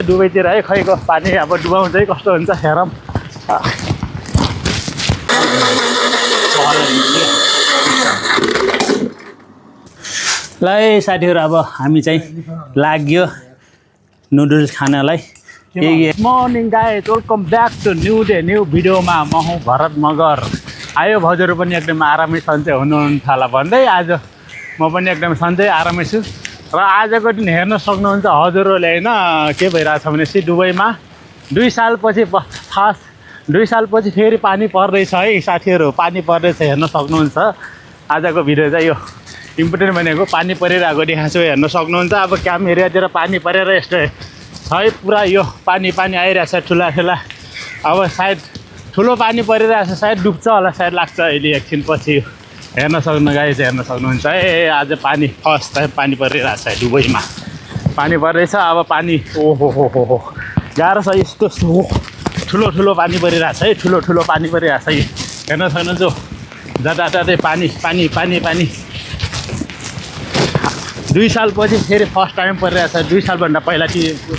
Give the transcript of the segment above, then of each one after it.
दुबईतिर है खैको पानी अब डुबाउँछ है कस्तो हुन्छ हेरौँ ल है साथीहरू अब हामी चाहिँ लाग्यो नुडल्स खानलाई morning guys welcome back to new day new भिडियोमा म हुँ भरत मगर आयो भाउजूहरू पनि एकदम आरामै सन्चै हुनुहुन्छ होला भन्दै आज म पनि एकदम सन्चै आरामै छु र आजको दिन हेर्न सक्नुहुन्छ हजुरहरूले होइन के भइरहेछ भनेपछि दुबईमा 2 सालपछि खास 2 सालपछि फेरि पानी पर्दैछ है साथीहरू पानी पर्दैछ हेर्न सक्नुहुन्छ आजको भिडियो चाहिँ यो इम्पोर्टेन्ट भनेको पानी परिरहेको देखाएको छु हेर्न सक्नुहुन्छ अब क्याम्प एरियातिर पानी परेर यस्तो है पुरा यो पानी आइरहेछ ठुला अब सायद ठुलो पानी परिरहेछ सायद डुब्छ होला सायद लाग्छ अहिले एकछिनपछि हेर्न सक्नु गाइस हेर्न सक्नुहुन्छ है आज पानी फर्स्ट टाइम पानी परिरहेछ दुबईमा पानी पर्दैछ अब पानी ओहो गाह्रो छ यस्तो ठुलो पानी परिरहेछ है ठुलो पानी परिरहेछ है हेर्न सक्नुहुन्छ जताततै पानी 2 सालपछि फेरि फर्स्ट टाइम परिरहेछ 2 सालभन्दा पहिला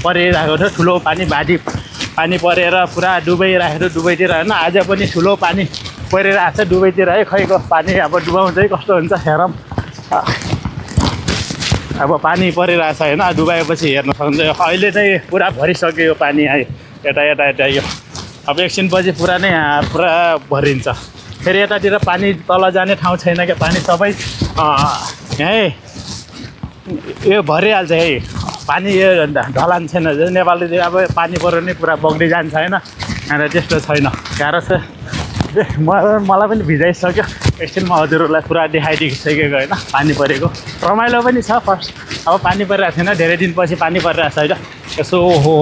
परिरहेको थियो ठुलो पानी पानी परेर पुरा डुबईतिर होइन आज पनि ठुलो पानी परिरहेछ दुबईतिर है खैको पानी अब डुबाउँछ है कस्तो हुन्छ हेरौँ अब पानी परिरहेछ होइन डुबाएपछि हेर्न सक्नुहुन्छ अहिले चाहिँ पुरा भरिसक्यो यो पानी आयो यता यो अब एकछिनपछि पुरा भरिन्छ फेरि यतातिर पानी तल जाने ठाउँ छैन क्या पानी सबै यहीँ यो भरिहाल्छ है पानी यो ढलान छैन नेपालतिर अब पानी पऱ्यो नि पुरा बग्दै जान्छ होइन र त्यस्तो छैन गाह्रो छ मलाई पनि भिजाइसक्यो एकछिनमा हजुरहरूलाई पुरा देखाइदिइसकेको होइन पानी परेको रमाइलो पनि छ फर्स्ट अब पानी परिरहेको छैन धेरै दिनपछि पानी परिरहेको छ होइन यसो ओहो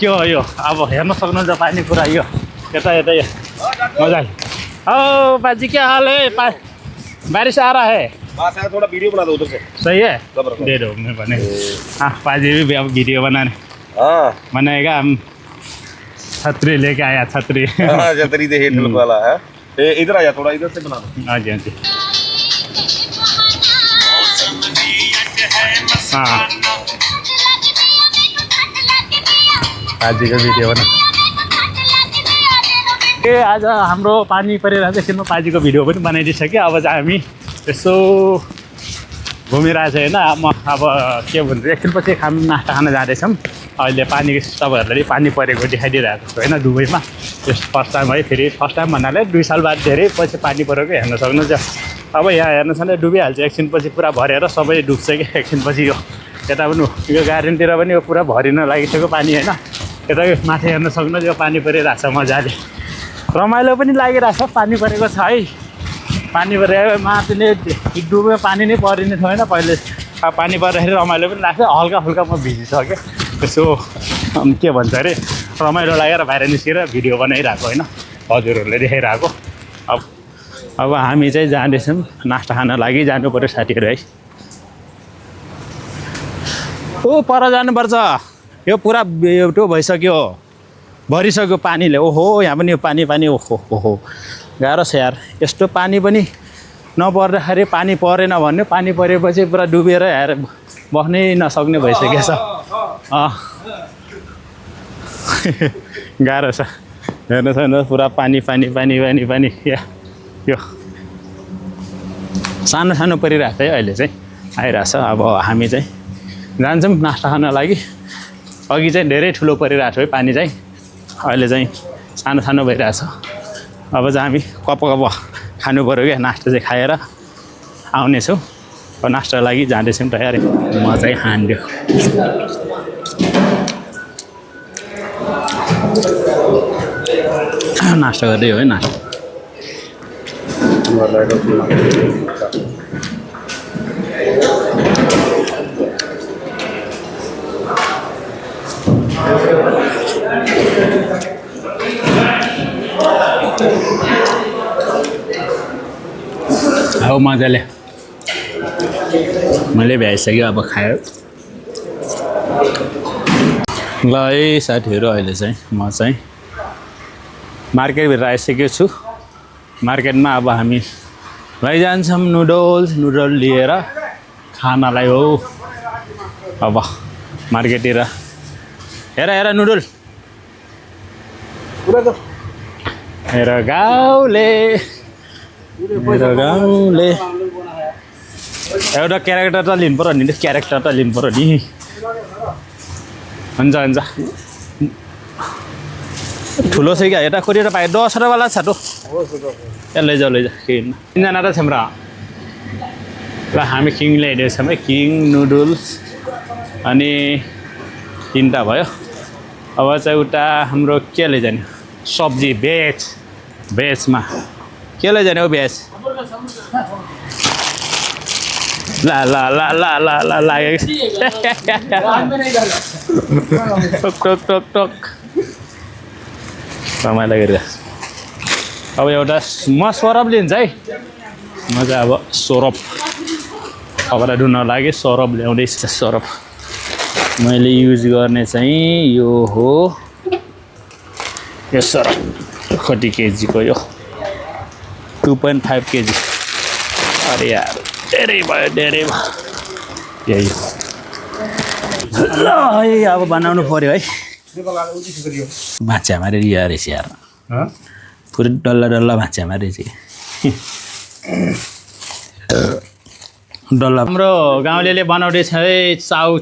के हो यो अब हेर्न सक्नुहुन्छ पानी पुरा यो यता यो मजा ओ बाजी क्या हाल है बारिश आ रहा है थोड़ा वीडियो बना दो उधर से सही है दे दो मैं बने हाँ पाजी भी अब वीडियो बनाएगा हम छतरी लेके आया छतरी छतरी दे हेड वाला है इधर आ जा थोड़ा इधर से बना दो हाँ जी हाँ पाजी का वीडियो बना आज हाम्रो पानी परिरहेको एकछिनमा पाजीको भिडियो पनि बनाइदिइसक्यो अब चाहिँ हामी यसो घुमिरहेको छ होइन अब के भन्छ एकछिनपछि नास्ता खान जाँदैछौँ अहिले पानी तपाईँहरूलाई पानी परेको देखाइदिइरहेको छु होइन दुबईमा यस फर्स्ट टाइम है फेरि फर्स्ट टाइम भन्नाले 2 साल बाद धेरै पछि पानी परेको हेर्न सक्नुहुन्छ अब यहाँ हेर्नु छ भने डुबिहाल्छ एकछिनपछि पुरा भरेर सबै डुब्छ कि एकछिनपछि यो यता पनि यो गार्डनतिर पनि यो पुरा भरिन लागिसक्यो पानी होइन यता माथि हेर्न सक्नुहुन्छ यो पानी परिरहेको छ मजाले रमाइलो पनि लागिरहेछ पानी परेको छ है पानी परेको माथि नै डुब्यो पानी नै परिने थियो होइन पहिले पानी पर्दाखेरि रमाइलो पनि लाग्छ हल्का फुल्का म भिजिसकेँ यसो के भन्छ अरे रमाइलो लागेर बाहिर निस्केर भिडियो बनाइरहेको होइन हजुरहरूले देखाइरहेको अब हामी चाहिँ जाँदैछौँ नास्ता खान लागि जानु पऱ्यो साथीहरू है ओ पर जानुपर्छ यो पुरा त्यो भइसक्यो भरिसक्यो पानीले ओहो यहाँ पनि यो पानी ओहो गाह्रो छ यार यस्तो पानी पनि नपर्दाखेरि पानी परेन भन्ने पानी परेपछि पुरा डुबेर हेर बस्नै नसक्ने भइसकेको छ गाह्रो छ हेर्नु छैन पुरा पानी यो सानो परिरहेको छ है अहिले चाहिँ आइरहेछ अब हामी चाहिँ जान्छौँ नास्ता खान लागि अघि चाहिँ धेरै ठुलो परिरहेको थियो है पानी चाहिँ अहिले चाहिँ सानो भइरहेछ अब चाहिँ हामी कप खानु पऱ्यो क्या नास्ता चाहिँ खाएर आउनेछौँ अब नास्ताको लागि जाँदैछौँ तयार म चाहिँ खान्छु नास्ता गर्दै हो है नास्ता अब मजाले मैले भ्याइसक्यो अब खायो ल है साथीहरू अहिले चाहिँ म चाहिँ मार्केटभित्र आइसकेको छु मार्केटमा अब हामी लैजान्छौँ नुडल लिएर खानालाई हो अब मार्केटतिर हेर हेर नुडल पुरा त मेरो गाउँले एउटा क्यारेक्टर त लिनु पऱ्यो नि क्यारेक्टर त लिनु पऱ्यो नि हुन्छ हुन्छ ठुलो छ क्या यता कोरिएर पायो 10 वाला छ त ए लैजाऊ केही होइन 3 जना त छौँ र ल हामी किङ ल्याइदिएको छौँ है किङ नुडल्स अनि 3टा भयो अब चाहिँ उता हाम्रो के लैजाने सब्जी भेजमा के लैजाने हो भेज ल ल ल ल ल ल लागेको टक टक टक टक रमाइलो गरेर अब एउटा म सरब लिन्छ है म चाहिँ अब सरब तपाईँलाई ढुन्न लाग्यो सरब ल्याउँदैछ सरब मैले युज गर्ने चाहिँ यो हो यो सरब कति केजीको यो 2.5 केजी अरे यार धेरै भयो यही ल है अब बनाउनु पऱ्यो है भाँच्चा मारेर रहेछ यार पुरै डल्ला भाँच्चा मारेछ डल्ला हाम्रो गाउँले बनाउँदैछ है चाउ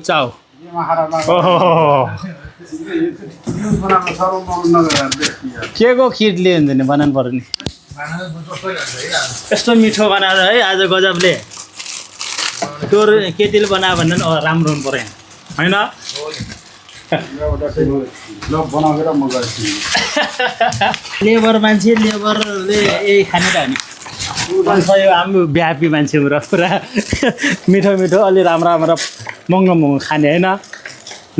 के को खिर लिन्छ नि बनाउनु पर्यो नि यस्तो मिठो बनाएर है आज गजबले तोर केटीले बनायो भने राम्रो हुनु पऱ्यो होइन लेबर मान्छे लेबरले यही खाने त हो नि हाम्रो ब्यापी मान्छे पुरा मिठो अलि राम्रो महँगो खाने होइन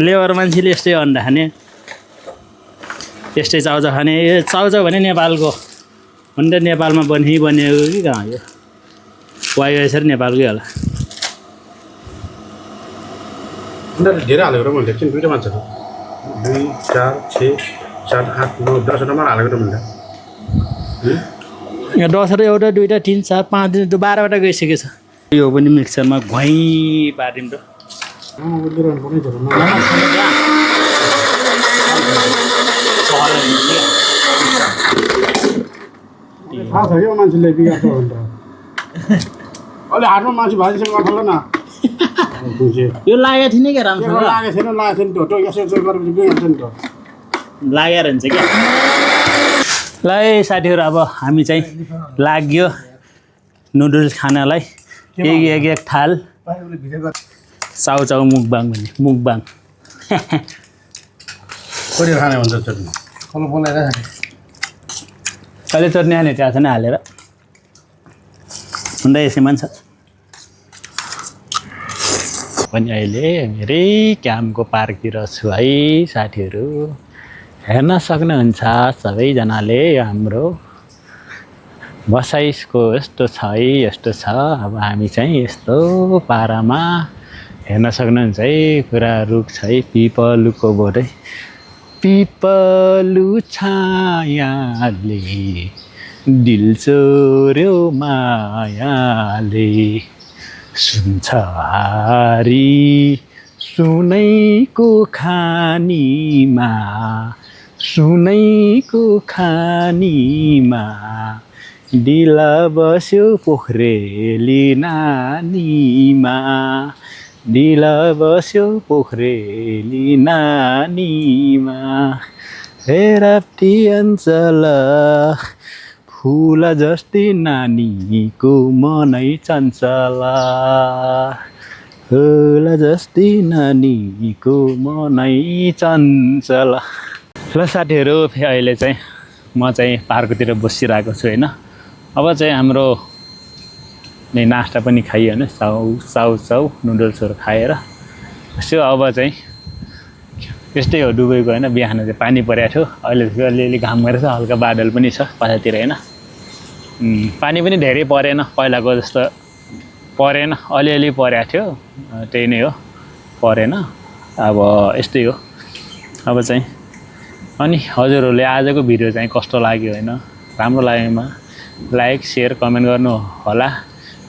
लेबर मान्छेले यस्तै अन्डा खाने यस्तै चाउचाउ खाने यो चाउचाउ भने नेपालको अन्त नेपालमा बनिएको कि कहाँ यो वाइएसर नेपालकै होला धेरै हालेको मैले एकछिन 2टा मान्छेहरू 2 4 6 7 8 9 10 मा हालेको मैले यहाँ 10 एउटा 2टा 3 4 5 12वटा गइसकेको छ यो पनि मिक्सरमा घुवाइ पारिदिउँ त थाहा छ यो मान्छेले बिगार्छ भनेर अहिले हाटमा मान्छे भाइसँग अठाउँ न यो लागेको थिएन क्या राम्रोसँग लागेको थिएन नि त यसो गरेपछि गइहाल्छ नि त लागेर हुन्छ क्या ल साथीहरू अब हामी चाहिँ लाग्यो नुडल्स खानालाई एक थाल चाउ मुकबाङ भन्ने मुकबाङ कोरियर खाने भन्छ चट्नी कल बोलाएर कहिले चट्नी हाल्ने त्यहाँ छैन हालेर अन्त यसैमा छ पनि अहिले मेरै क्याम्पको पार्कतिर छु है साथीहरू हेर्न सक्नुहुन्छ सबैजनाले हाम्रो बसाइसको यस्तो छ है यस्तो छ अब हामी चाहिँ यस्तो पारामा हेर्न सक्नुहुन्छ है पुरा रुख छ है पिपलुको बोट है पिपलु छायाले दिल चोर्यो मायाले सुन्छ हारी सुनैको खानीमा दिल बस्यो पोखरेली नानीमा दिल बस्यो पोखरेली नानीमा हे राप्ती अञ्चल फुल जस्तै नानीको मनै चञ्चल फुल जस्तै नानीको मनै चञ्चल ल साथीहरू अहिले चाहिँ म चाहिँ पार्कतिर बसिरहेको छु होइन अब चाहिँ हाम्रो नास्ता पनि खाइयो होइन चाउ नुडल्सहरू खाएर यसो अब चाहिँ यस्तै हो डुबेको होइन बिहान चाहिँ पानी परेको थियो अहिले अलिअलि घाम गरेको छ हल्का बादल पनि छ पछातिर होइन पानी पनि धेरै परेन पहिलाको जस्तो परेन अलिअलि परेको थियो त्यही नै हो परेन अब यस्तै हो अब चाहिँ अनि हजुरहरूले आजको भिडियो चाहिँ कस्तो लाग्यो होइन राम्रो लागेमा लाइक सेयर कमेन्ट गर्नु होला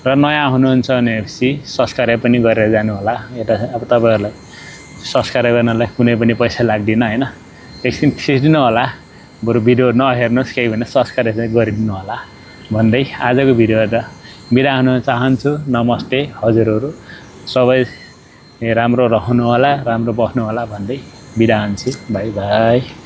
र नयाँ हुनुहुन्छ भनेपछि सब्सक्राइब पनि गरेर जानु होला यता अब तपाईँहरूलाई सब्सक्राइब गर्नलाई कुनै पनि पैसा लाग्दैन होइन एकछिन थिचिदिनु होला बरु भिडियो नहेर्नुहोस् केही भने सब्सक्राइब चाहिँ गरिदिनु होला भन्दै आजको भिडियो त बिदा हुन चाहन्छु नमस्ते हजुरहरू सबै राम्रो रहनु होला राम्रो बस्नु होला भन्दै बिदा हुन्छु बाई बाई